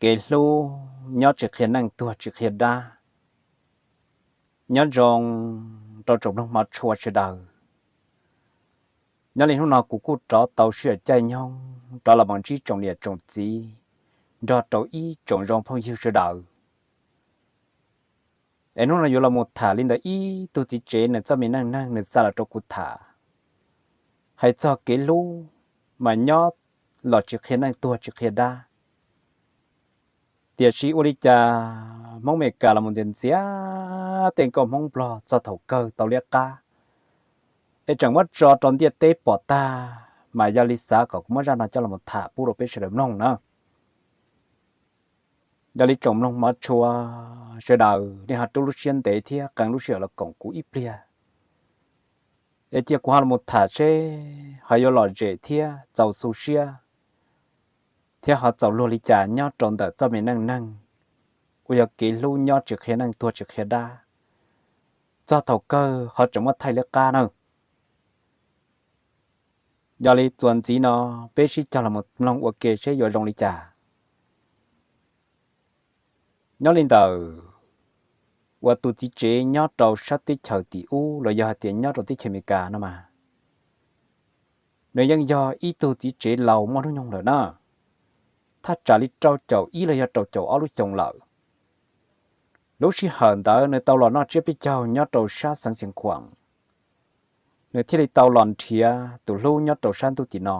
kev hlub nyob tsis qhia neej tuag tsis qhia dab. Nyob zoo rau tsoom mloog hmov tshua sawv daws. Nyob li hnub no kuv kuj rov tau sij hawm caij nyoog rov los mus ntsib tsoom niam tsoom txiv nrog rau ib tsoom zoo phooj ywg sawv daws. Es hnub no yuav los mus tham li ntawm ib tug txiv tsev nws txoj me neej neeg nws xa los rau kuv tham, hais txog kev hlub mas nyob los tsis qhia neej tuag tsis qhia dab. Tiam sis ua li cas Hmoob Amelikas los mus ntxias ntxias tej nkauj Hmoob Nplog txog thaum kawg tau liab qab, es tseem muab tso rau ntiaj teb pom tag, mas yog li xav kom kuv muab zaj no coj los tham pub rau peb sawv daws mloog na. Yog li tsoom mloog hmov tshua sawv daws nej ho rub lub siab ntev thiab qee lub sij hawm los koom kuv ib pliag, es cia kuv ho los tham seb ho yuav lom zem thiab txaus xu siab thiab ho txaus luag li cas nyob rau ntawm txoj me neej neeg uas yog kev hlub nyob tsis qhia neej tuag tsis qhia dab, txog thaum kawg ho tseem muab thaij liab qab na. Yog li txuas ntxiv no peb sib cog los mloog ua ke seb yuav zoo li cas. Nyob li ntawm uas tus txiv tsev nyob rau sab teb chaws tim ub los yog hais tias nyob rau teb chaws Amelikas no mas, nws yeej yog ib tug txiv tsev laus muaj hnub nyoog lawm na, thaj tsam li rau caum ib los yog rau caum ob lub xyoo lawm. Lub sij hawm ntawd nws tau los noj tsiab peb caug nyob rau sab xeev Xiav Khuam, nws thiaj li tau los nrhiav tus hlub nyob rau sab ntuj tim no.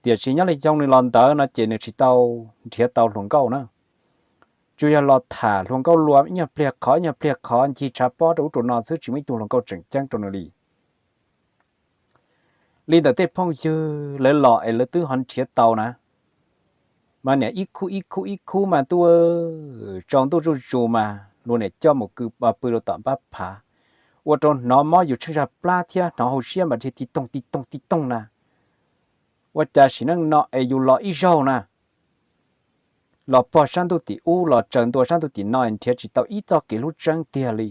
Tiam sis nyob li xyoo nws los ntawd no ces nws tsis tau nrhiav tau hluas nkauj na, tsuas yog los tham hluas nkauj lua ib nyuag pliag qhov ib nyuag pliag qhov ncig tshav pob rau ub rau no xwb, tsis muaj ib tug hluas nkauj tseem ceeb rau nws li. Li ntawm tej phooj ywg lawv los es lawv twb ho nrhiav tau na, mas niam ib khub ib khub ib khub mas tuaj tsaus ntuj zuj zus mas luag niam coj mus pw rau tom npab phav, ua rau hnov mob yus tsheej zaj plab thiab hnov hauv siab mas dhia ti toog ti toog ti toog na. Ua cas sim neej no es yus los ib zaug na, los pog sab ntuj tim ub los tsaws ntua sab ntuj tim no nrhiav tsis tau ib txoj kev hlub tseeb tiag li.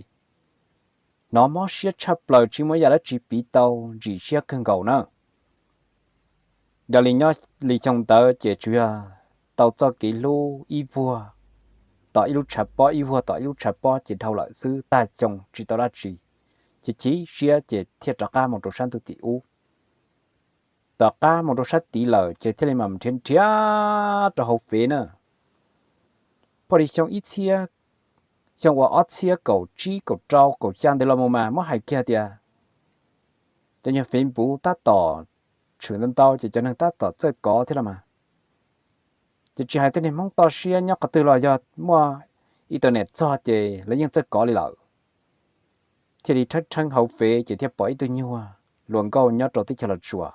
Hnov mob siab tshaj plaws tsis muaj yam dab tsi piv tau, ntsim siab kawg nkaus na. Yog li nyob li xyoo ntawd ces tsuas yog tau txoj kev hlub ib vuag tom ib lub tshav pob ib vuag tom ib lub tshav pob ces dhau lawm xwb, tag xyoo tsis tau dab tsi, ces chim siab ces thiaj rov qab mus rau sab ntuj tim ub. Tom qab mus rau sab tid lawm ces thiaj li mam nrhiav nrhiav rau hauv fev na. Poj li xyoo ib txhiab, xyoo uas ob txhiab kaum tsib kaum rau kaum xya ntawd los mus mas muab hais kiag tias cov nyuag fev npuv tab tom tshwm ntau ntau ces cov neeg tab tom txawj kov thiab los mas. Ces tsis hais tej neeg Hmoob toj siab nyob qhov twg los yog muaj ib tug niam txog ces lawv yeej txawj kov li lawm. Thiaj li tshawb tshawb hauv fev ces thiaj pom ib tug nyuag hluas nkauj nyob rau teb chaws Los Tsuas.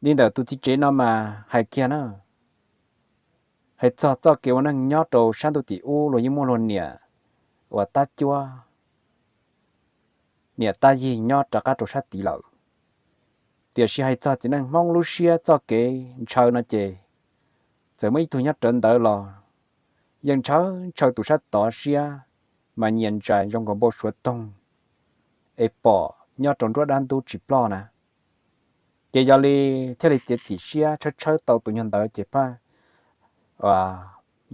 Li ntawm tus txiv tsev no mas hais kiag na, hais txog txoj kev ua neej nyob rau sab ntuj tim ub luag yeej muaj luag niam uas tab cuab niam tab yig nyob rov qab rau sab tid lawm. Tiam sis hais txog txiv neej Hmoob lub siab txoj kev ntshaw no ces txawm muaj ib tug nyob rawv ntawd los yeej ntshaw ntshaw tus sab tod siab, mas nyias ntsais zoo nkaus npau suav toog es pom nyob rau nruab dab ntub tsis ploj na. Ces yog li thiaj li txiav txim siab tshawb tshawb tau tus nyuag ntawd ces pab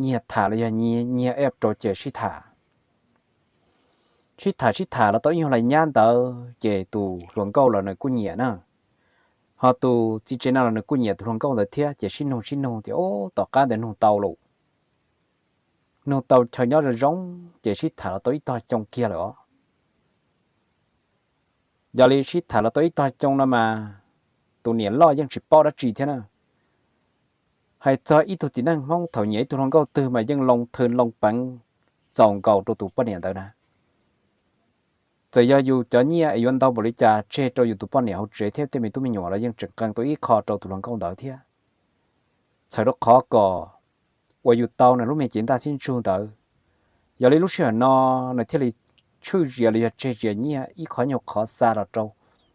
nyiag tham los yog nyiag ej rau ces sib tham. Sib tham sib tham los tau ib nyuag lais nyab ntawd ces tus hluas nkauj los nws kuj nyiam na. Ho tus txiv tsev no los nws kuj nyiam tus hluas nkauj ntawd thiab ces sib nug sib nug tias, Ub, tom qab ntawd nug tau lawm, nug tau chaw nyob zoo zoo, ces sib tham los tau ib tog xyoo kiag lawm os. Yog li sib tham los tau ib tog xyoo no mas tus niam loj yeej tsis paub dab tsi thiab na. Hais txog ib tug txiv neej Hmoob thaum nyiam ib tug hluas nkauj twg mas yeej loo thw loo peev txaus nkaus rau tus poj niam ntawd na. Txawm yog yus cov nyiaj es yuav ntau npaum li cas tseg rau yus tus poj niam hauv tsev thiab tej me tub me nyuam los yeej tseem qee tau ib qho rau tus hluas nkauj ntawd thiab. Txhawm rau qhov kom uas yus tau nws lub me cev ntaj xib ntsug ntawd. Yog li lub sij hawm no nws thiaj li tshwj zias los yog tseg zias nyiaj ib qho nyuag qhov xa los rau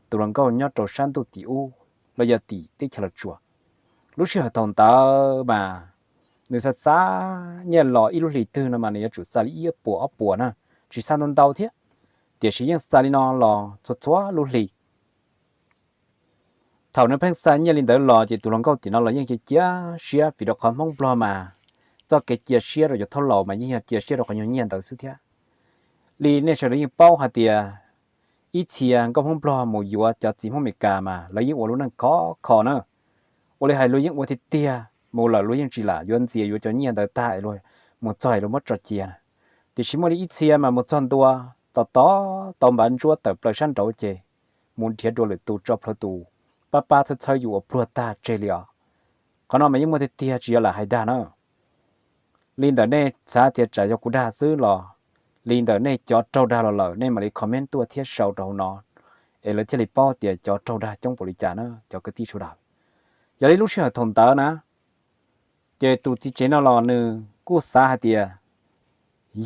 tus hluas nkauj nyob rau sab ntuj tim ub los yog tim teb chaws Los Tsuas. Lub sij hawm thaum ntawd mas nws xa xa nyiaj los ib lub hlis twg no mas nws yuav tsum xa li ib puas ob puas na, tsis xa ntau ntau thiab, tiam sis yeej xa li no los txhua txhua lub hlis. Thaum nws pheej xa nyiaj li ntawd los ces tus hluas nkauj tim no los yeej cia siab vim rau qhov Hmoob Nplog mas txoj kev cia siab rau cov thaub laus mas yeej yog cia siab rau qhov nyuag nyiaj ntawd xwb thiab. Li nej sawv daws yeej paub hais tias ib txhia nkauj Hmoob Nplog mus yuav cov txiv Hmoob Amelikas mas lawv yeej ua lub neej khov kho na. Ua li hais luag yeej ua tiag tiag, mus lawm luag yeej tsis lam yuav ntxias yuav cov nyiaj ntawd tag es luag mus txog es luag muab tso cia na. Tiam sis muaj li ib txhia mas mus txog ntua, tos tos tau npav ntsuab tawm plaws sab nraud ces mus nrhiav dua lwm tus tso plhuav tus pab pab txhawb txhawb yus uas pluag tag tseg li os. Qhov no mas yeej muaj tiag tiag tsis yog lam hais dag na. Li ntawm nej xav tias tsam yog kuv dag xwb los, li ntawm nej cov raug dag los lawm nej mam li comment tuaj thiab sau rau hauv no, es lawv thiaj li paub tias cov raug dag coob npaum li cas na cov kwv tij sawv daws. Yog li lub sij hawm thaum ntawd na, ces tus txiv tsev no los nws kuj xav hais tias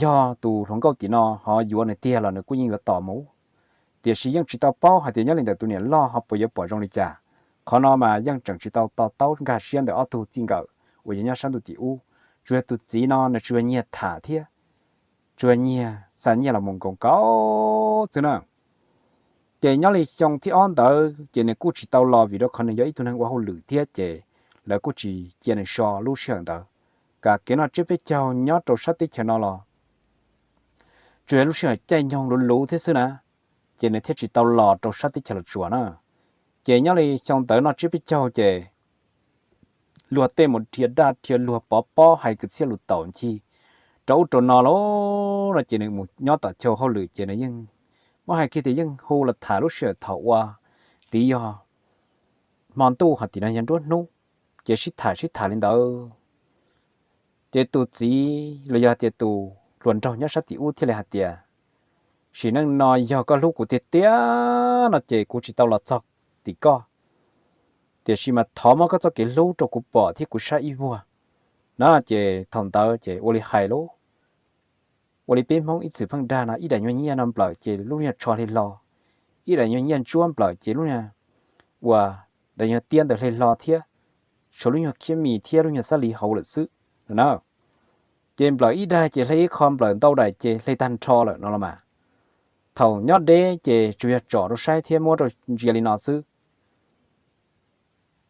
yog tus hluas nkauj tim no ho yuav nws tiag los nws kuj yeej yuav tos mus, tiam sis yeej tsis tau paub hais tias nyob li ntawm tus niam loj ho puas yuav pom zoo li cas. Qhov no mas yeej tseem tsis tau to taub nkag siab ntawm ob tug txij nkawm uas yog nyob sab ntuj tim ub. Tsuas yog tus txiv no nws tsuas yog nyiag tham thiab tsuas yog nyiag xa nyiaj los mus nkaus nkaus xwb na. Ces nyob li xyoo thib ob ntawd ces nws kuj tsis tau los vim rau qhov nws yog ib tug neeg ua hauj lwm thiab ces lawv kuj tsis cia nws so lub sij hawm ntawd. Kam kev noj tsiab peb caug nyob rau sab teb chaws no los tsuas yog lub sij hawm caij nyoog luv luv thiab xwb na, ces nws thiaj tsis tau los rau sab teb chaws Los Tsuas na. Ces nyob li xyoo ntawd noj tsiab peb caug ces luag tej mus dhia daj dhia luag pov pob hais kwv txhiaj lus taum ncig rau ub rau no lauj, no ces nws mus nyob tom chaw hauj lwm ces nws yeej muab hais kiag tias yeej hu los tham lub sij hawm thaum ua, tid yog hmo ntuj hos tim no yog nruab hnub, ces sib tham sib tham li ntawd. Ces tus txiv los yog hais tias tus hluas nraug nyob sab tim ub thiaj li hais tias, sim neej no yog koj hlub kuv tiag tiag no ces kuv tsis tau los txog tim koj, tiam sis mas thov muab koj txoj kev hlub rau kuv pom thiab kuv saib ib vuag na. Ces thaum ntawd ces ua li hais lauj, ua li peb Hmoob ib txwm pheej dag no, ib daim nyuag nyiaj no nplawm ces lub nyuag tsho hle hlo, ib daim nyuag nyiaj ntsuab nplawm ces lub nyuag, ua, daim nyuag tiab ntawd hle hlo thiab, tshuav lub nyuag khiab mis thiab lub nyuag xab lis hauv lawm xwb no na. Ces nplawm ib daim ces hle ib qho, nplawm ntau daim ces hle tag nrho lawm no los mas. Thaum nyob deb ces tsuas yog tsom rau saib thiab muab rau ntsia li no xwb.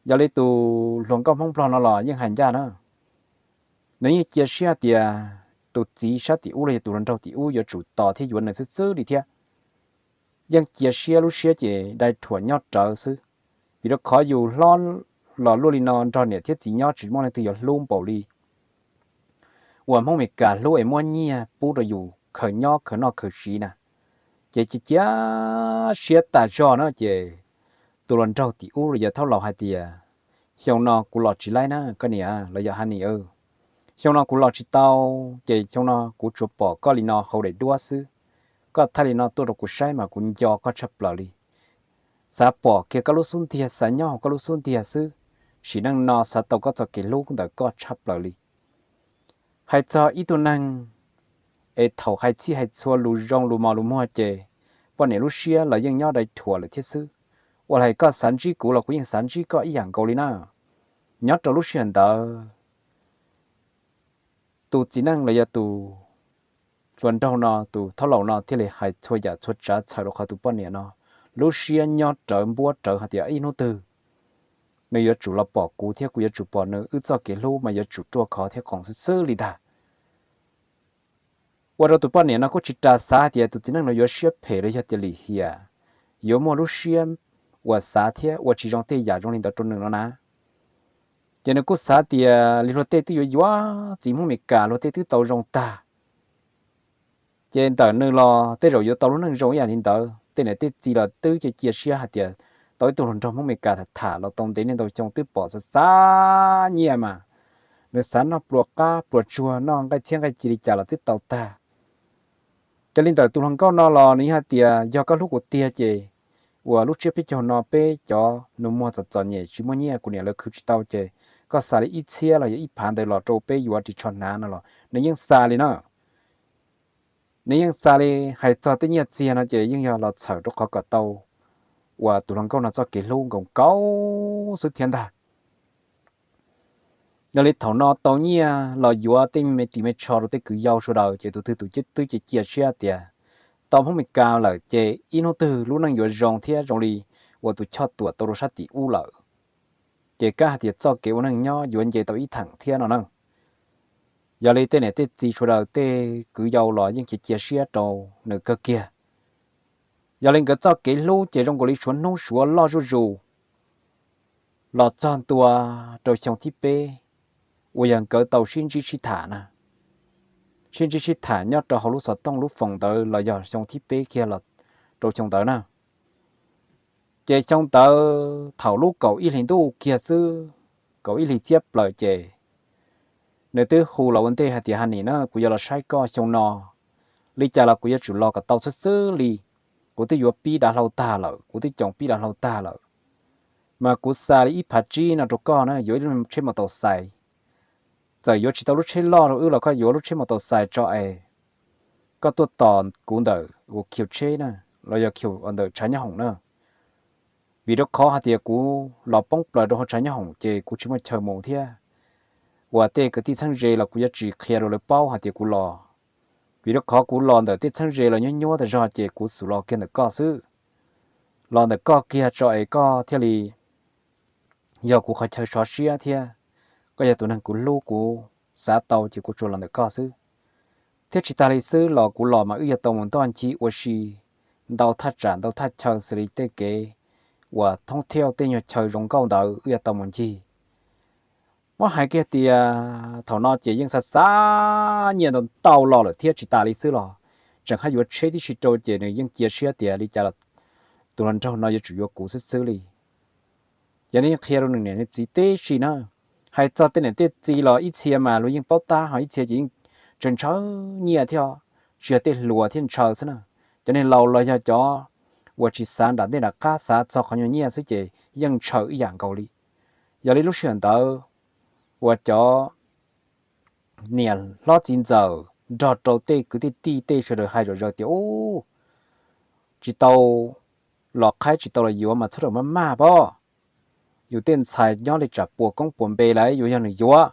Yog li tus hluas nkauj Hmoob Nplog no los yeej hais ncaj na, nws yeej cia siab tias tus txiv sab tim ub los yog tus hluas nraug tim ub yuav tsum tos thiab yuav nws xwb xwb li thiab. Yeej cia siab, lub siab ces dai rhuam nyob rawv xwb, vim rau qhov yus hlob los luaj li no nrog niam thiab txiv nyob tsis muaj leej twg yuav hlub npaum li uas Hmoob Amelikas hlub es muab nyiaj pub rau yus khaws nyob khaws noj khaws siv na. Ces cia cia siab tas zog na ces tus hluas nraug tim ub los yog thaub laus hais tias, xyoo no kuv los tsis laib na koj niam los yog Hanis, xyoo no kuv los tsis tau, ces xyoo no kuv tsuas pom koj li no hauv daim duab xwb. Koj thaij li no tuaj rau kuv saib mas kuv nco koj tshaj plaws li. Xav pom kiag koj lub xub ntiag, xav nyob hauv koj lub xub ntiag xwb. Sim neej no xav tau koj txoj kev hlub ntawm koj tshaj plaws li. Hais txog ib tug neeg es thaum hais txhij hais txhua lus zoo lus mos lus muag ces poj niam lub siab los yeej nyob dai rhuam lawm thiab xwb. Ua li hais koj xav ntsib kuv los kuv yeej xav ntsib koj ib yam nkaus li na. Nyob rau lub sij hawm ntawd tus txiv neej los yog tus hluas nraug no, tus thaub laus no thiaj li hais txhua yam txhua tsav txhawm rau qhov tus poj niam no lub siab nyob rawv npuab rawv hais tias ib hnub twg nws yuav tsum los pom kuv thiab kuv yuav tsum pom nws, wb txoj kev hlub mas yuav tsum ruaj khov thiab qoos xwb xwb li ntag. Ua rau tus poj niam no kuj tsis ras xav hais tias tus txiv neej no yuav siab phem los yog tias lim hiam, yuav muaj lub siab uas xav thiab ua tsis zoo tej yam zoo li ntawd rau nws no na. Ces nws kuj xav tias li luag tej twb yuav yuav txiv Hmoob Amelikas, luag tej twb tau zoo tag, ces ntawm nws los tej zaum yuav tau lub neej zoo ib yam li ntawd. Tej niam tej txiv los twb cia cia siab hais tias tau ib tug hluas nraug Hmoob Amelikas tham tham los tau ntev niaj ntau xyoo twb pom xav xav nyiaj mas nws xav noj pluas qab pluas tsuag, noj nqaij txhiab nqaij ci li cas los twb tau tag. Ces li ntawm tus hluas nkauj no los nws yeej hais tias yog koj hlub kuv tiag ces uas lub tsiab peb caug no peb cov nus muag txom txom nyem tsis muaj nyiaj, kuv niam lawv khwv tsis tau ces koj xa li ib txhiab los yog ib phav ntawd los rau peb yuav ris tsho hnav no los nws yeej xa li na. Nws yeej xa li. Hais txog tej nyiaj txiag no ces yeej yog los txhawm rau qhov kom tau uas tus hluas nkauj no txoj kev hlub nkaus nkaus xwb thiab ntag. Yog li thaum no tau nyiaj los yuav tej me ris me tsho rau tej kwv yau sawv daws ces tus twg tus twb cia cia siab tias tau Hmoob Amelikas lawm ces ib hnub twg lub neej yuav zoo thiab zoo li ua tus choj tuam tau rau sab tim ub lawm. Ces kab hais tias txoj kev ua neej nyob yuav nce tau ib theem thiab no na. Yog li tej niam tej txiv sawv daws tej kwv yau los yeej cia cia siab rau nws kawg kiag. Yog li nkawd txoj kev hlub ces zoo nkaus li suav hnub suav loj zuj zus los txog ntua rau xyoo thib peb uas yog nkawd tau sib ntsib sib tham na. Sib ntsib sib tham nyob rau hauv lub xov tooj lub foos ntawd los yog xyoo thib peb kiag los rau xyoo ntawd na. Ces xyoo ntawd thaum lub kaum ib hlis ntuj kiag xwb, kaum ib hlis txiab plaws ces nws twb hu los ua ntej hais tias, Hanis na, kuv yuav los saib koj xyoo no, li cas los kuv yuav tsum los kom tau xwb xwb li. Kuv twb yuav pib dav hlau tag lawm, kuv twb coos pib dav hlau tag lawm, mas kuv xa li ib phav tsib no rau koj na, yuav ib lub tsheb maus taus xais. Txawm yuav tsis tau lub tsheb loj rau wb los koj yuav lub tsheb maus taus xais tso es koj tuaj tos kuv ntawm ua khiu tsheb na, los yog khiu ntawm tshav nyob hoom na. Vim rau qhov hais tias kuv los poob plaws rau hauv tshav nyob hoom ces kuv tsis muaj chaw mus thiab. Uas tej kwv tij txheeb ze los kuv yuav tsis qhia rau lawv paub hais tias kuv los, vim rau qhov kuv los ntawm tej txheeb ze los nyuab nyuab tas zog ces kuv xub los kiag ntawm koj xwb. Los ntawm koj kiag tso es koj thiaj li yog kuv qhov chaw sov siab thiab koj yog tus neeg kuv hlub, kuv xav tau ces kuv tsuas los ntawm koj xwb. Thiab tsis tas li xwb los kuv los mas wb yuav tau mus ntoj ncig ua si ntau thaj tsam ntau thaj chaw xws li tej kev uas thoob thiaj tej nyuag chaw zoo nkauj ntawd wb yuav tau mus ncig. Muab hais kiag tias thaum no ces yeej xav xav nyiaj ntau ntau los lawm thiab tsis tas li xwb los tseem haj yuav tsheb tib si rau ces nws yeej cia siab tias li cas los tus hluas nraug no yuav tsum yuav kuv xwb xwb li. Yog nws yeej qhia rau nws niam nws txiv tib si na. Hais txog tej niam tej txiv los ib txhia mas luag yeej paub tab, ho ib txhia ces yeej ntshaw ntshaw nyiaj thiab, tsis yog tej hluas thiaj ntshaw xwb na. Cov niag laus los yog cov uas tsis xav nram ntej nram qab, xav txog qhov nyuag nyiaj xwb ces yeej ntshaw ib yam nkaus li. Yog li lub sij hawm ntawd uas cov niam hlob txiv ntxawm nrog rau tej kwv tej tij tej sawv daws hais zom zaws tias, Ub, tsis tau los qhaib tsis tau los yuav mas txhob rawm maj maj pob. Yus tej ntxhais nyob li tsam puas koob puas npe lawm yuav yog nws yuav.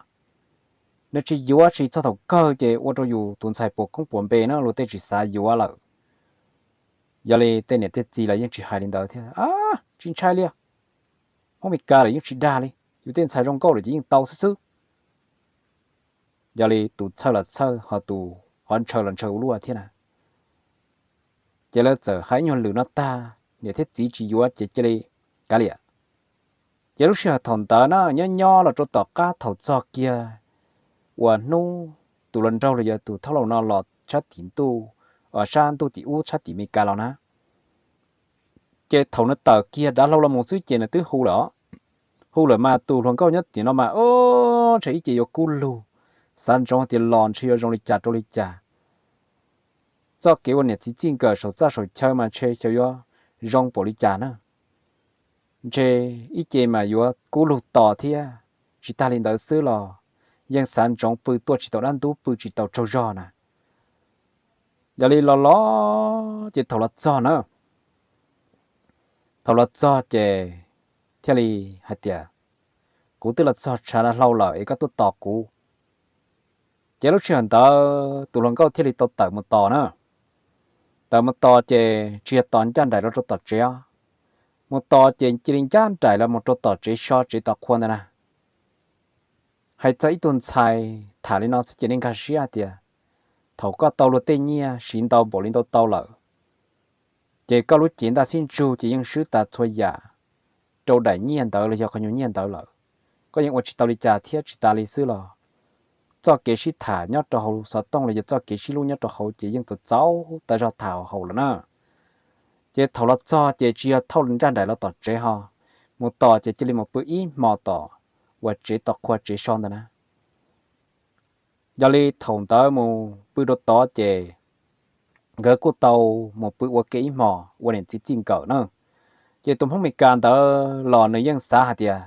Nws tsis yuav tsis txog thaum kawg ces ua rau yus tus ntxhais puas koob puas npe na luag tej tsis xav yuav lawm. Yog li tej niam tej txiv los yeej tsis hais li ntawd thiab, Tsis ntshai li, Hmoob Mes Kas lawm yeej tsis dag li, yus tej ntxhais zoo nkauj lawm ces yeej tau xwb xwb. Yog li tus txhawj los txhawj ho tus qhov ntshaw los ntshaw ua luaj thiab na. Ces lawv txawm hais ib nyuag lwm no tag, niam thiab txiv tsis yuav ces cia li kav liam. Ces lub sij hawm thaum ntawd na nyob nyob los rau tom qab thaum txog kiag uas hnub tus hluas nraug los yog tus thab laus no los sab tim ntuj, sab ntuj tim ub sab tim Mes Kas los na, ces thaum nws tawm kiag dav hlau los mus xwb ces nws twb hu lawm os. Hu lawm mas tus hluas nkauj nyob tim no mas, Ub, ntshe ib ce yuav kub lug, xav ntsoov tias los ntshe yuav zoo li cas rau li cas. Txoj kev ua niam txiv txij nkawm saum txaj saum chaw mas ntshe xyov yuav zoo npaum li cas na. Ntshe ib ce mas yuav kub lug tos thiab. Tsis tas li ntawd xwb los yeej xav ntsoov pw tuaj tsis tau dab ntub, pw tsis tau tsaug zog na. Yog li los los ces thaum los txog na, thaum los txog ces thiaj li hais tias, Kuv twb los txog tshav dav hlau lawm es koj tuaj tos kuv. Ces lub sij hawm ntawd tus hluas nkauj thiaj li tau tawm mus tos na. Tawm mus tos ces tsis yog tos ncaj nraim los rau tom tsev os, mus tos ces cia li ncaj nraim los mus rau tom tsev so tsev tos qhua ntawd na. Hais txog ib tug ntxhais tham li no xwb ces nej nkag siab hais tias, thaum koj tau luag tej nyiaj siv ntau npaum li ntau tau lawm, ces koj lub cev ntaj xib ntsug ces yeej swb tas txhua yam rau daim nyiaj ntawd los yog qhov nyuag nyiaj ntawd lawm. Koj yeej ua tsis tau li cas thiab tsis tas li xwb los txoj kev sib tham nyob rau hauv xov tooj los yog txoj kev sib hlub nyob rau hauv ces yeej txaus txaus tas zog tham haum lawm na. Ces thaum los txog ces tsis yog thauj ncaj nraim los tom tsev ho, mus tos ces cia li mus pw ib hmo tom uas tsev tos qhua tsev so ntawd na. Yog li thaum ntawd mus pw rau tod ces nkawd kuj tau mus pw ua ke ib hmo ua niam txiv txij nkawm na. Ces tus Hmoob Mes Kas ntawd los nws yeej xav hais tias,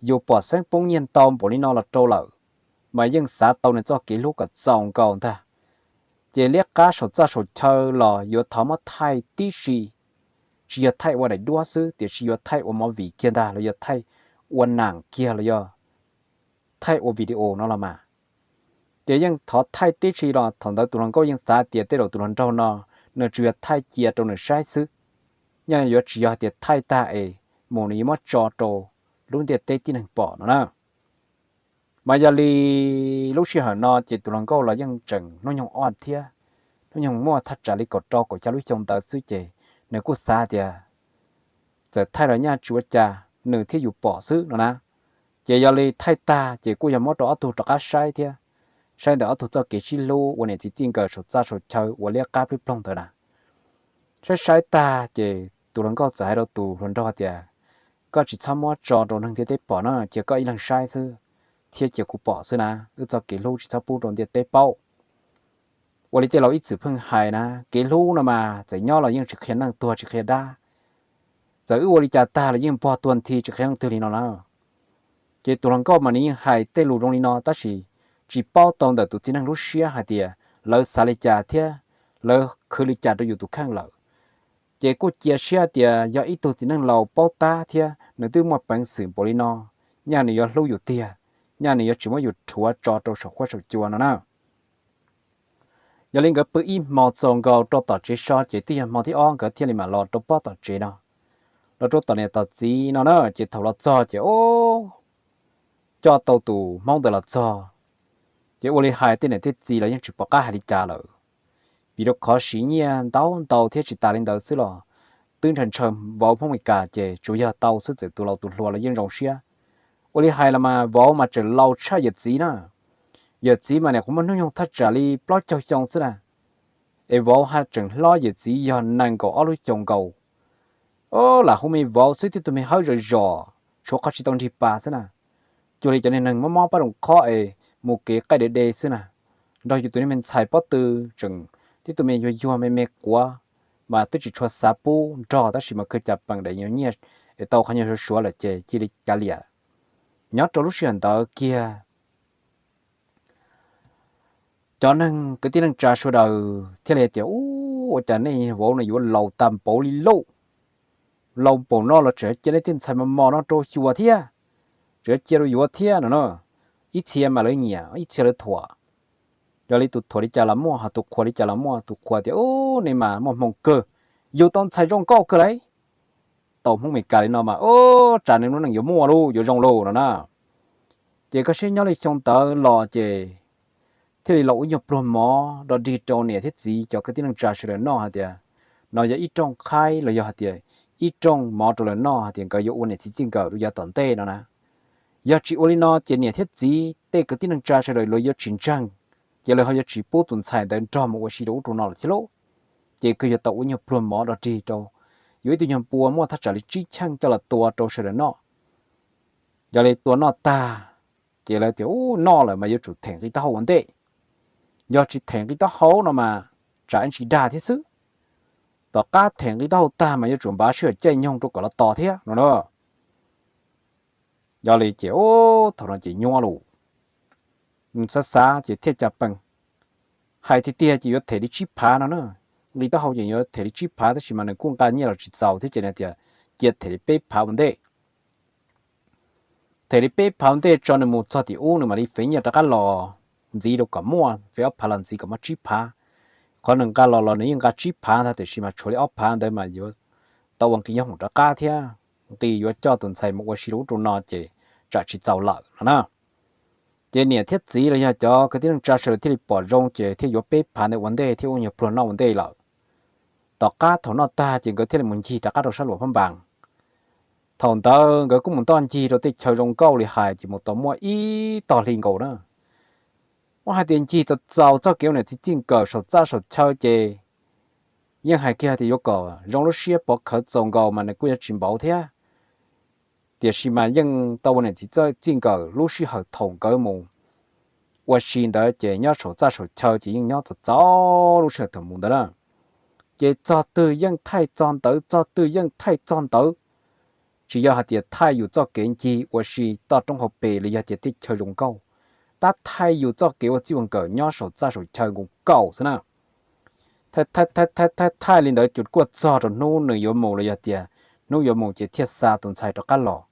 yus pom xeeb poob nyiaj ntau npaum li no los rau lawm, mas yeej xav tau nws txoj kev hlub kom txaus nkaus ntag. Ces liab qab saum txaj saum chaw los yuav thov muab thaij tib si, tsis yog thaij ua daim duab xwb tiam sis yuav thaij ua movie kiag ntag los yog thaij ua nam kiag los yog thaij ua video no los mas. Ces yeej thov thaij tib si los thaum ntawd tus hluas nkauj yeej xav tias tej zaum tus hluas nraug no nws tsuas yog thaij cia rau nws saib xwb. nyaj yuav tsis yog hais tias thaij tag es mus nws yuav muab tso rau lub ntiaj teb tib neeg pom no na. Mas yog li lub sij hawm no ces tus hluas nkauj los yeej tseem hnub nyoog ob thiab, hnub nyoog muaj thaj tsam li kaum rau kaum xya lub xyoo ntawd xwb ces nws kuj xav tias txawm thaij los nyaj tsis ua cas, nws thiab yus pom xwb no na. Ces yog li thaij tag ces kuj yog muab rau ob tug rov qab saib thiab, saib ntawm ob tug txoj kev sib hlub ua niam txiv txij nkawm saum txaj saum chaw ua liab qab plib ploog ntawd na. Saib saib tag ces tus hluas nkauj txawm hais rau tus hluas nraug tias, koj tsis txhob muab tso rau neeg ntiaj teb pom na, cia koj ib leeg saib xwb thiab cia kuv pom xwb na, wb txoj kev hlub tsis txhob pub rau ntiaj teb paub. Ua li tej laus ib txwm pheej hais na, kev hlub no mas txawm nyob los yeej tsis qhia neej tuag tsis qhia dab, txawm wb ua li cas tag los yeej npog tuag nthi tsis qhia leej twg li no na. Ces tus hluas nkauj mas nws yeej hais tej lus zoo li no tab sis tsis paub tau ntawm tus txiv neej lub siab hais tias lawv xav li cas thiab lawv khwv li cas rau yus tus kheej lawm. Ces kuj cia siab tias yog ib tug txiv neej laus paub tab thiab nws twb muaj peev xwm npaum li no, nyaj nws yuav hlub yus tiag, nyaj nws yuav tsis muab yus rhuav tso rau saum huab saum cua no na. Yog li nkawd pw ib hmo txaus nkaus rau tom tsev so ces twb yog hmo thib ob nkawd thiaj li mam los rau pob tom tsev no, los rau tom niam tom txiv no na. Ces thaum los txog ces ub, coj tau tus hmoob ntawd los txog, ces ua li hais tej niam tej txiv los yeej tsis pom qab hais li cas lawm. Vim rau qhov siv nyiaj ntau ntau thiab tsis tas li ntawd xwb los twb ntshaw ntshaw vauv hmoob Meskas ces tsuas yog tau xwb, txawm tus laus tus hluas los yeej zoo siab. Ua li hais los mas vauv mas tseem laus tshaj yawm txiv na. Yawm txiv mas niam qhuav muaj hnub nyoog thaj tsam li plaub caug xyoo xwb na, es vauv haj tseem hlob yawm txiv yog nees nkaum ob lub xyoo nkaus. Lam hu me vauv xwb, tib tug me hawb zom zos tshuav qhov tsis tau nrig pas xwb na. Cuag li cov niag neeg mob mob pab roos khob es mus kev qaij de de xwb na. Nrog yus tus niag me ntxhais pob tw tseem tib tug me yuag yuag me me quav, mas twb tsis tshua xav pub nrog tab sis mas khaws cas peem daim nyiaj es tau qhov nyuag suav suav lawm ces cia li kav liam. Nyob rau lub sij hawm ntawd kiag cov neeg kwv tij neej tsa sawv daws thiaj li tias, ub, ua cas nej vauv no yuav laus tag npaum li lauj? Laus npaum no los tseem cia nej tej ntxhais mos mos no rau xyuas thiab, tseem cia rau yuav thiab no na. Ib txhia mas lawv nyiam, ib txhia lawv thuam. Yog li tus thuam li cas los muaj, ho tus qhuas li cas los muaj. Tus qhuas tias, ub, nej mas muaj hmoo kawg, yug tau ntxhais zoo nkauj kawg lauj. Tau hmoob Meskas li no mas, ub, tsam nws lub neej yuav muaj lauj, yuav zoo lauj no na. Ces koj saib nyob li xyoo ntawd los ces thiaj li los ua nyuag pluag mov rau dig rau niam thiab txiv cov kwv tij neej tsa sawv daws noj hais tias, no yog ib rooj qhaib los yog hais tias ib rooj mov rau lawv noj hais tias nkawd yuav ua niam txiv txij nkawm rau yav tom ntej no na. Yog tsis ua li no ces niam thiab txiv tej kwv tij neej tsa sawv daws lawv yuav tsis ntseeg, ces lawv ho yuav tsis pub tus ntxhais ntawd nrog mus ua si rau ub rau no lawm thiab lauj. Ces kawg yuav tau ua nyuag pluag mov rau dig rau, yuav ib tug nyuag npua muaj thaj tsam li tsib cheej coj los tua rau sawv daws noj. Yog li tua noj tag, ces lawv tias, ub, noj lawm mas yuav tsum them nqi taub hau ua ntej. Yog tsis them nqi taub hau no mas tsam ib ntsis dag thiab xwb. Tom qab them nqi taub hau tag mas yuav tsum npaj sij hawm caij nyoog rau kom los tos thiab no na. Yog li ces, ub, thaum no ces nyuaj lawm. Xav xav ces thiaj cas pees, hais tiag tiag ces yuav them li tsib phav no na. Nqi taub hau ces yuav them li tsib phav tab sis mas nws kuj nqa nyiaj los tsis txaus thiab ces nws tias, cia them li peb phav ua ntej. Them li peb phav ua ntej tso nws mus txog tim ub nws mam li fev nyiaj rov qab los ntxiv rau kom muaj, fev ob phav los ntxiv kom muaj tsib phav. Qhov nws nqa los los nws yeej nqa tsib phav ntag tiam sis mas tshuav li ob phav ntawd mas yuav tau ua nqi nyob hoom rov qab thiab, nqi yuav coj tus ntxhais mus ua si rau ub rau no ces tsam tsis txaus lawm no na. Ces niam thiab txiv los yog cov kwv tij neej tsa sawv daws thiaj li pom zoo ces thiaj yuav peb phav ntawd ua ntej thiab ua nyuag pluag noj ua ntej lawm. Tom qab thaum noj tag ces nkawd thiaj li mus ncig rov qab rau sab Luam Phab Npas. Thaum ntawd nkawd kuj mus ntoj ncig rau tej chaw zoo nkauj li hais ces mus tau muaj ib tog hli nkaus na. Muab hais tias ncig txaus txaus txoj kev ua niam txiv txij nkawm saum txaj saum chaw ces yeej hais kiag tias yuav kom zoo lub siab pov khawv txaus nkaus mas nws kuj yuav tsis npaum thiab. Tiam sis mas yeej tau ua niam txiv txij nkawm lub sij hawm thaum nkawd mus ua si ntawd ces nyob saum txaj saum chaw ces yeej nyob txaus txaus lub sij hawm thaum mus ntawd na. Ces txog twg yeej thaij txog ntawd, txog twg yeej thaij txog ntawd. Tsis yog hais tias thaij yus txoj kev ncig ua si toj roob hauv pes los yog tias tej chaw zoo nkauj, tab thaij yus txoj kev ua txij ua nkawm nyob saum txaj saum chaw nkaus nkaus xwb na. Thaij thaij thaij thaij thaij li ntawd ces kuj txog rau hnub nws yuav mus los yog tias hnub yuav mus ces thiaj xa tus ntxhais rov qab los.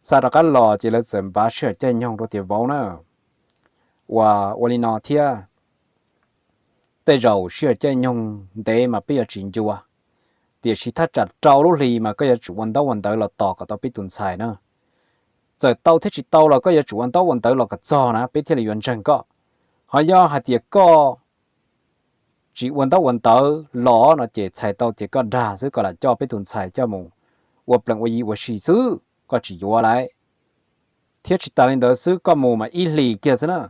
Xa rov qab los ces lawv txawm npaj sij hawm caij nyoog rau tias, vauv na, ua ua li no thiab, tej zaum sij hawm caij nyoog ntev mas peb yuav tsis ncua. Tiam sis thaj tsam rau lub hli mas koj yuav tsum ua ntaub ua ntawv los tos kom tau peb tus ntxhais na. Txawm tau thiab tsis tau los koj yuav tsum ua ntaub ua ntawv los kom txog na peb thiaj li yuav ntseeg koj. Ho yog hais tias koj tsis ua ntaub ua ntawv los no ces txhais tau tias koj dag xwb, koj lam coj peb tus ntxhais coj mus ua plees ua yi ua si xwb, koj tsis yuav lawm. Thiab tsis tas li ntawd xwb, koj mus mas ib hlis kiag xwb na,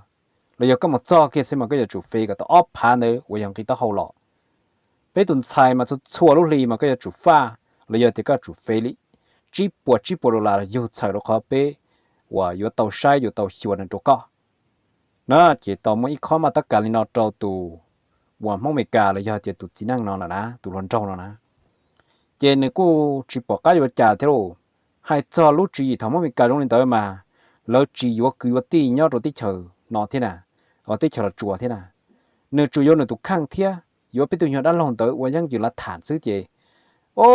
los yog koj mus txog kiag xwb mas koj yuav tsum fee kom tau ob phav ntawd uas yog nqi taub hau los. Peb tus ntxhais mas txhua txhua lub hli mas koj yuav tsum faj, los yog tias koj tsum fee li tsib puas tsib puas dollar yug txhawm rau qhov peb uas yuav tau saib yuav tau xyuas nws rau koj na. Ces tau muaj ib khob maj tab kas li no rau tus uas Hmoob Amelikas los yog tias tus txiv neej no lawm na, tus hluas nraug no na. Ces nws kuj tsis pom qab yuav cas thiab lauj. Hais txog lub tswv yim thaum Hmoob Amelikas zoo li ntawd mas lawv tsis yuav kwv yuav tij nyob rau teb chaws no thiab na, teb chaws Los Tsuas thiab na. Nws tsuas yuav nws tus kheej thiab yuav peb tug nyuag dab laug ntawd ua yeeb yws lav tham xwb ces, o,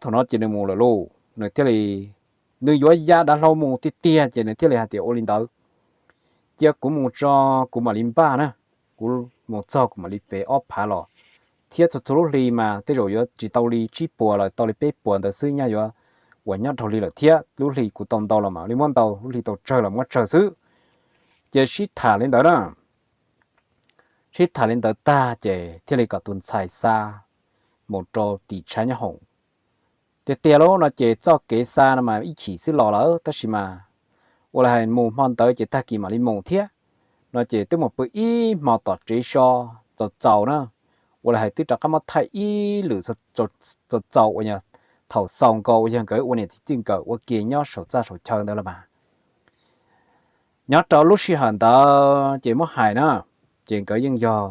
thaum no ces nws mus lawm lauj, nws thiaj li, nws yuav ya dav hlau mus tiag tiag ces nws thiaj li hais tias ua li ntawd, cia kuv mus tso, kuv mam li npaj na, kuv mus txog kuv mam li fee ob phav los. Thiab txhua txhua lub hli mas tej zaum yuav tsis tau li tsib puas los tau li peb puas ntawd xwb, nyaj yuav uas nyob dhau li lawm thiab, lub hli kuv tau ntau los mam li muab ntau, lub hli tau tsawg los muab tsawg xwb. Ces sib tham li ntawd na, sib tham li ntawd tag ces thiaj li kom tus ntxhais xa mus rau tim tshav nyob hoom. Tiag tiag lauj no ces txoj kev xa no mas ib chim xwb los lawm tab sis mas ua li hais mus hmo ntawd ces tag kis mam li mus thiab no ces twb mus pw ib hmo tom tsev so txaus txaus na, ua li hais twb rov qab muab thaij ib lwm txaus txaus uas yog thaum xaus nkaus uas yog nkawd ua niam txiv txij nkawm ua ke nyob saum txaj saum chaw ntawd los mas. Nyob rau lub sij hawm ntawd ces muab hais na, ces nkawd yeej yog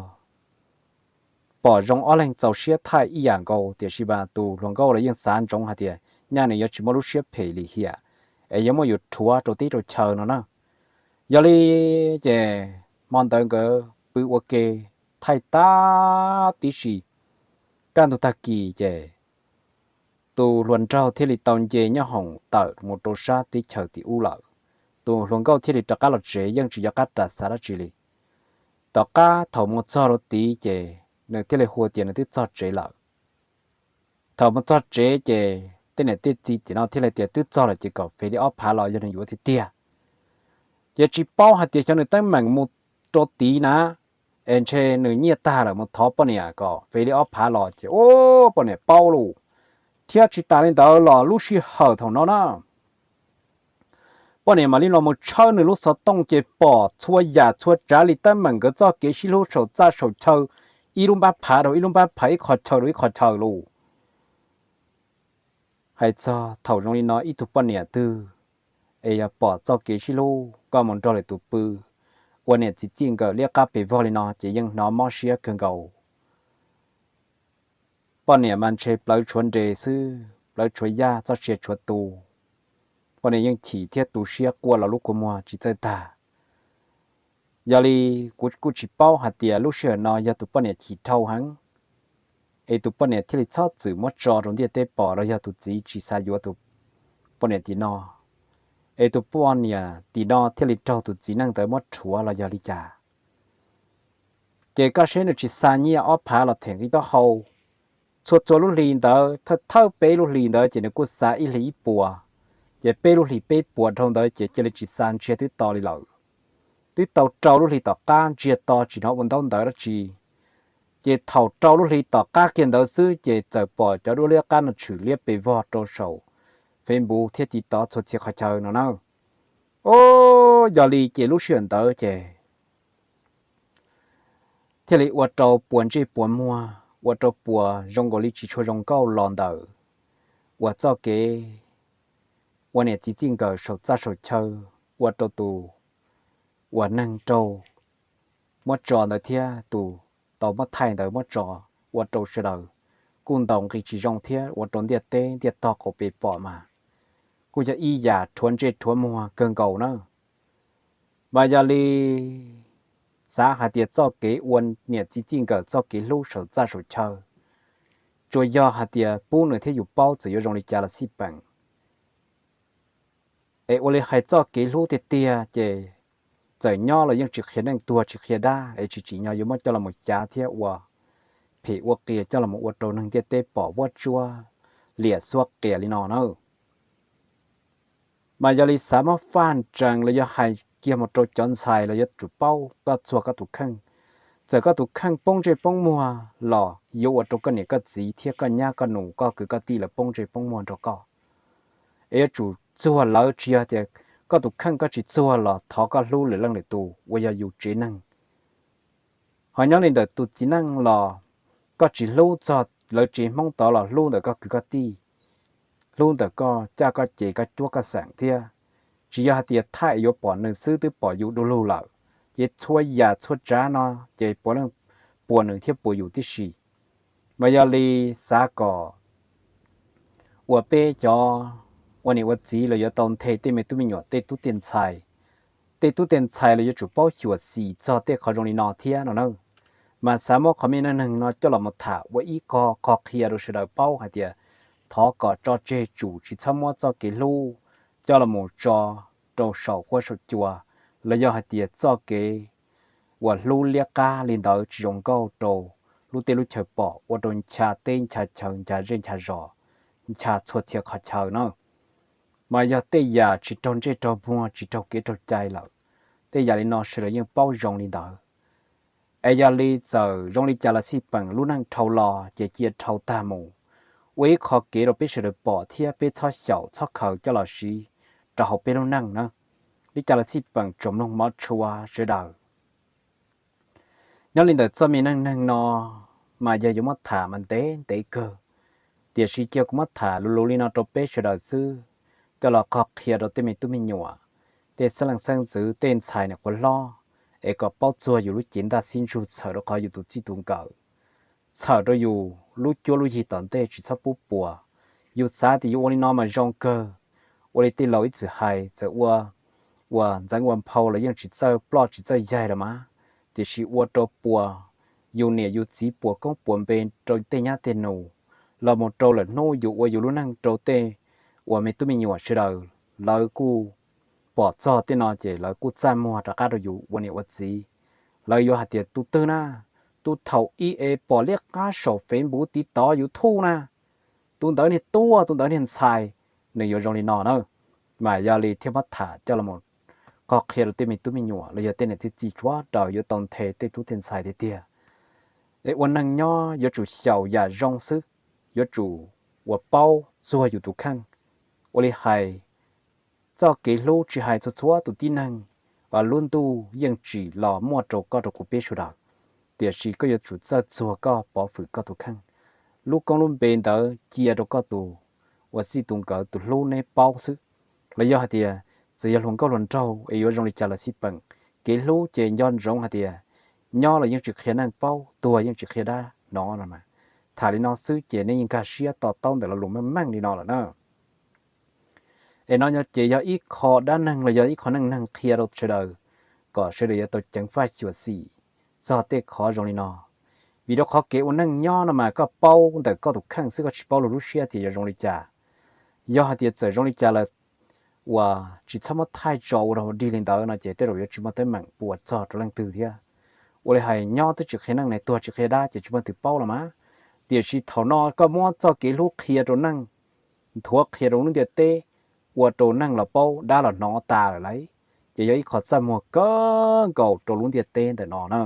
pom zoo ob leeg txaus siab thaij ib yam nkaus tiam sis mas tus hluas nkauj los yeej xav ntsoov hais tias nyaj nws yuav tsis muaj lub siab phem lim hiam es yuav muab yus rhuav rau teb rau chaw no na. Yog li ces hmo ntawd nkawd pw ua ke thaij tag tib si, kaj ntug tag kis ces tus hluas nraug thiaj li tau nce nyob hoom tawm mus rau sab teb chaws tim ub lawm. Tus hluas nkauj thiaj li rov qab los tsev yeej tsis nco qab ras xav dab tsi li. Tom qab thaum mus txog rau tid ces nws thiaj li hu tias nws twb txog tsev lawm. Thaum mus txog tsev ces tej niam tej txiv tim no thiaj li tias twb txog lawm ces kom fee li ob phav los yog nws yuav tiag tiag. Ces tsis paub hais tias xyov nws teeb meem mus rau tid na, es ntshe nws nyiaj tag lawm mus thov poj niam kom fee li ob phav los ces ub poj niam paub lauj. Thiab tsis tas li ntawd los lub sij hawm thaum no na, poj niam mam li los mus tshawb nws lub xov tooj ces pom txhua yam txhua tsav li teeb meem nkawd txoj kev sib hlub saum txaj saum chaw, ib lub npab phav rau ib lub npab phav, ib qho chaw rau ib qho chaw lauj. Hais txog thaum zoo li no ib tug poj niam twg es yog pom txoj kev sib hlub koj mus nrog lwm tus pw ua niam txiv txij nkawm liab qab pes vog li no ces yeej hnov mob siab kawg nkaus. Poj niam mas ntshe plawv tshuav nres xwb, plawv tshuav yaj, txoj sia tshuav tu. Poj niam yeej chim thiab tu siab quaj los lub kua muag tsis txawj tag. Yog li kuv kuj tsis paub hais tias lub sij hawm no yog tus poj niam chim dhau heev es tus poj niam thiaj li txhob txwm muab tso rau ntiaj teb pom los yog tus txiv tsis xav yuav tus poj niam tim no, es tus poj niam tim no thiaj li raug tus txiv neej ntawd muab rhuav los yog li cas. Ces koj saib nws tsis xa nyiaj ob phav los them nqi taub hau. Txhua txhua lub hli ntawd, thawj thawj peb lub hli ntawd ces nws kuj xa ib hlis ib puas, ces peb lub hlis peb puas dhau ntawd ces cia li tsis xa ntsiag twb to li lawm. Twb tau rau lub hli tom qab ntsiag to tsis hnov ua ntaub ntawv dab tsi. Ces thaum rau lub hli tom qab kiag ntawd xwb ces txawm pom cov duab liab qab no tshwm liab pes vog rau saum Facebook thiab TikTok txhua txhia qhov chaw no na. Ub, yog li ces lub sij hawm ntawd ces thiaj li ua rau puas ntsej puas muag, ua rau puas zoo nkaus li tsis tshua zoo nkauj los ntawm uas txoj kev ua niam txiv txij nkawm saum txaj saum chaw, ua rau tus uas neeg raug muab tso ntawd thiab tus tau muab thaij ntawd muab tso, ua rau sawv daws kuj ntaus nqi tsis zoo thiab ua rau ntiaj teb ntiaj tog qaum pes pom mas kuj yog ib yam rhuav ntsej rhuav muag kawg nkaus na. Mas yog li xav hais tias txoj kev ua niam txiv txij nkawm txoj kev hlub saum txaj saum chaw, tsuas yog hais tias pub nws thiab yus paub txawm yuav zoo li cas los xij peem. Es ua li hais txoj kev hlub tiag tiag ces txawm nyob los yeej tsis qhia neej tuag tsis qhia dab es tsis tsim nyog yuav muab coj los mus xyav thiab ua phem ua qias coj los ua rau neeg ntiaj teb pom vuab tsuab liam xuab qias li no na. Mas yog li xav muab faj ntsees los yog hais kiag mus rau cov ntxhais los yuav tsum paub koj txuag koj tus kheej. Txawm koj tus kheej poob ntsej poob muag los yuav ua rau koj niam koj txiv thiab koj nyab koj nus koj kwv koj tij lawv poob ntsej poob muag nrog koj. Es yuav tsum txuag lawv, tsis yog tias koj tus kheej koj tsis txuag los thov koj hlub lwm leej lwm tus uas yog yus tsev neeg. Ho nyob li ntawm tus txiv neej los koj tsis hlub txog lawv tsev Hmoob tod los hlub ntawm koj kwv koj tij, hlub ntawm koj caj koj ces koj cuab koj xeem thiab. Tsis yog hais tias thaij yuav pom nws xwb, twb pom yus du lug lawm, ces txhua yam txhua tsav no ces puav leej puas nws thiab puas yus tib si. Mas yog li xav kom uas peb cov ua niam ua txiv los yuav tau nthe tej me tub me nyuam tej tub tej ntxhais. Tej tub tej ntxhais los yuav tsum paub xyuam xim txog tej qhov zoo li no thiab no na. Mas xav muab qhov me neej neeg no coj los mus tham ua ib qho qhov qhia rau sawv daws paub hais tias thov kom tso tseg, tsum tsis txhob muab txoj kev hlub coj los mus tso rau saum huab saum cua, los yog hais tias txoj kev uas hlub liab qab li ntawd tsis zoo nkauj rau lub teb lub chaw pom, ua rau ncha teb ncha chaw ncha zej ncha zos, ncha txhua txhia qhov chaw na. Mas yog tej yam tsis raug ntsej raug muag tsis raug kev raug cai lawm, tej yam li no sawv daws yeej paub zoo li ntawd. Es yog li txawm zoo li cas los xij peem lub neej dhau los ces cia dhau tag mus, ua ib qho kev rau peb sawv daws pom thiab peb txhob xyaum txhob khaws coj los siv rau hauv peb lub neej na. Li cas los xij peem tsoom mloog mov tshua sawv daws, nyob li ntawm txoj me neej neeg no mas yog yuav muab tham mas ntev ntev kawg, tiam sis cia kuv muab tham luv luv li no rau peb sawv daws xwb, coj los qhov qhia rau tej me tub me nyuam, tej xeeb leej xeeb ntxwv, tej ntxhais niam quav hlob, es kom paub txuag yus lub cev ntaj xib ntsug txhawm rau qhov yus tus txij tus nkawm, txhawm rau yus lub cuab lub yig tom ntej tsis txhob pub puas. Yus xav tias yus ua li no mas zoo kawg, ua li tej laus ib txwm hais, txawm ua, ua ntxeev ua nphau los yeej tsis txawj ploj tsis txawj yaig los mas, tiam sis ua rau puas yus niam yus txiv, puas koob puas npe rau tej nyab tej nus, los mus rau lawm hnub yus ua yus lub neej rau tej uas me tub me nyuam sawv daws lawv kuj pom txog tej no ces lawv kuj txaj muag rov qab rau yus ua niam ua txiv. Lawv yuav hais tias tus twg na, tus thaum ub es pom liab qab saum Facebook TikTok YouTube na, tus ntawd niag tuag, tus ntawd niag ntxhais, nws yuav zoo li no na. Mas yog li thiaj muab tham coj los qhov qhia rau tej me tub me nyuam los yog tej niam tej txiv sawv daws yuav tau nthe tej tub tej ntxhais tiag tiag. Es ua neej nyob yuav tsum xyaum yam zoo xwb, yuav tsum uas paub txuag yus tus kheej. Ua li hais, txoj kev hlub tsis hais txhua txhua tus tib neeg, lub ntuj yeej tsim los muaj rau koj rau kuv peb sawv daws, tiam sis koj yuav tsum txawj txuag koj pov hwm koj tus kheej. Lub koob lub npe ntawd cia rau koj tus uas txij tus nkawm tus hlub neb paub xwb. Los yog hais tias txawm yog hluas nkauj hluas nraug es yuav zoo li cas los xij peem, kev hlub ces nco ntsoov hais tias nyob los yeej tsis qhia neeg paub, tuag yeej tsis qhia dab hnov no mas. Tham li no xwb ces neb yeej nkag siab to taub ntawm lo lus meej meej li no lawm na. Es no ces yog ib qho dab neeg los yog ib qho neej neeg qhia rau sawv daws, kom sawv daws yuav tau ceev faj xyuam xim txog tej qhov zoo li no. Vim rau qhov kev ua neej nyob no mas koj paub ntawm koj tus kheej xwb, koj tsis paub luag lub siab tias yuav zoo li cas. Yog hais tias txawm zoo li cas lawm uas tsis txhob muab thaij tso ua rau dig li ntawd no ces tej zaum yuav tsis muaj teeb meem puas txog rau leej twg thiab. Ua li hais nyob twb tsis qhia neeg ne, tuag tsis qhia dab ces tsis muaj leej twg paub los mas. Tiam sis thaum no koj muab txoj kev hlub qhia rau neeg, nthuav qhia rau lub ntiaj teb, ua rau neeg los paub dab los hnov tas lawm lauj, ces yog ib qho txaj muag kawg nkaus rau lub ntiaj teb ntawm no na.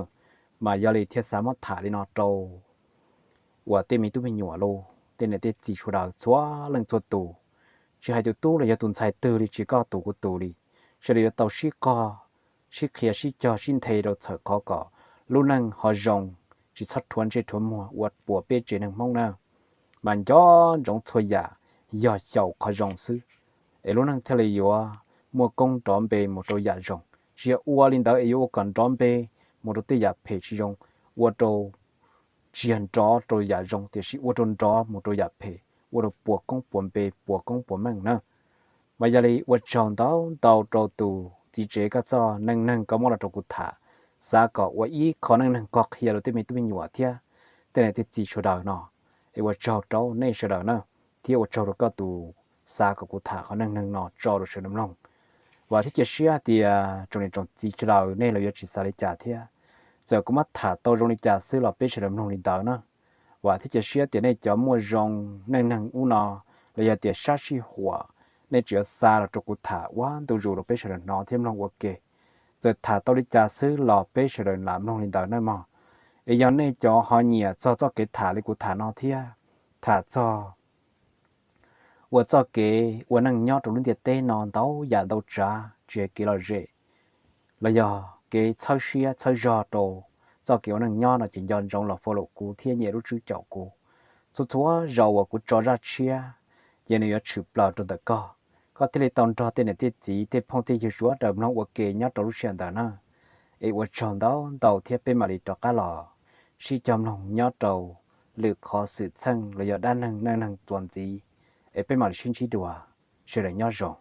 Mas yog li thiaj xav muab tham li no rau uas tej me tub me nyuam los tej niam tej txiv sawv daws txhua leej txhua tus, tsis hais tus tub los yog tus ntxhais twg li, tsis koj tus kuv tus li, sawv daws yuav tau sib qog, sib qhia sib cog sib nthe rau txhawm qhov kom lub neej ho zoo, tsis txhob rhuav ntsej rhuav muag ua puas peb tsev neeg Hmoob na. Mas nco ntsoov txhua yam yog xyaum qhov zoo xwb, es lub neej thiaj li yuav muaj koob nrov npe mus rau yam zoo. Tsis yog ua li ntawd es yuav ua kom nrov npe mus rau tej yam phem tsis zoo, ua rau tsis yog nrov rau yam zoo tiam sis ua rau nrov mus rau yam phem, ua rau puas koob puas npe puas koob puas meej na. Mas yog li ua tsaug ntau ntau rau tus txiv tsev koj txoj neej neeg koj muab los rau kuv tham, xav kom ua ib qho neej neeg koj qhia rau tej me tub me nyuam thiab tej niam tej txiv sawv daws no. Es ua tsaug rau nej sawv daws na, thiab ua tsaug rau koj tus xav kom kuv tham qhov neej neeg no tso rau sawv daws mloog. Vam thiab cia siab tias tsoom niam tsoom txiv sawv daws nej los yuav tsis xav li cas thiab. Txawm kuv muab tham tau zoo li cas xwb los peb sawv daws mloog li ntawd na. Vam thiab cia siab tias nej cov muaj zoo neej neeg ub no, los yog tias sab sij huam, nej tseem yuav xa los rau kuv tham ua ntu zus rau peb sawv daws hnov thiab mloog ua ke. Txawm tham tau li cas xwb los peb sawv daws lam mloog li ntawd nawb mog. Es yog nej cov ho nyiam txog txoj kev tham li kuv tham no thiab, tham txog ua txoj kev ua neej nyob rau lub ntiaj teb no ntau yam ntau tsav, tsis hais kev lom zem los yog kev txhawb siab txhawb zog rau txoj kev ua neej nyob no ces nco ntsoov los follow kuv thiab nyem lub tswb caum kuv. Txhua txhua zaus uas kuv tso zaj tshiab ces nws yuav tshwm plaws rau ntawm koj, koj thiaj li tau nrog tej niam tej txiv tej phooj tej ywg sawv daws mloog ua ke nyob rau lub sij hawm ntawd na. Es ua tsaug ntau ntau thiab peb mam li rov qab los sib cog mloog nyob rau lwm qhov xwm txheej los yog dab neeg neej neeg txuas ntxiv. Es peb mam li sib ntsib dua, sawv daws nyob zoo.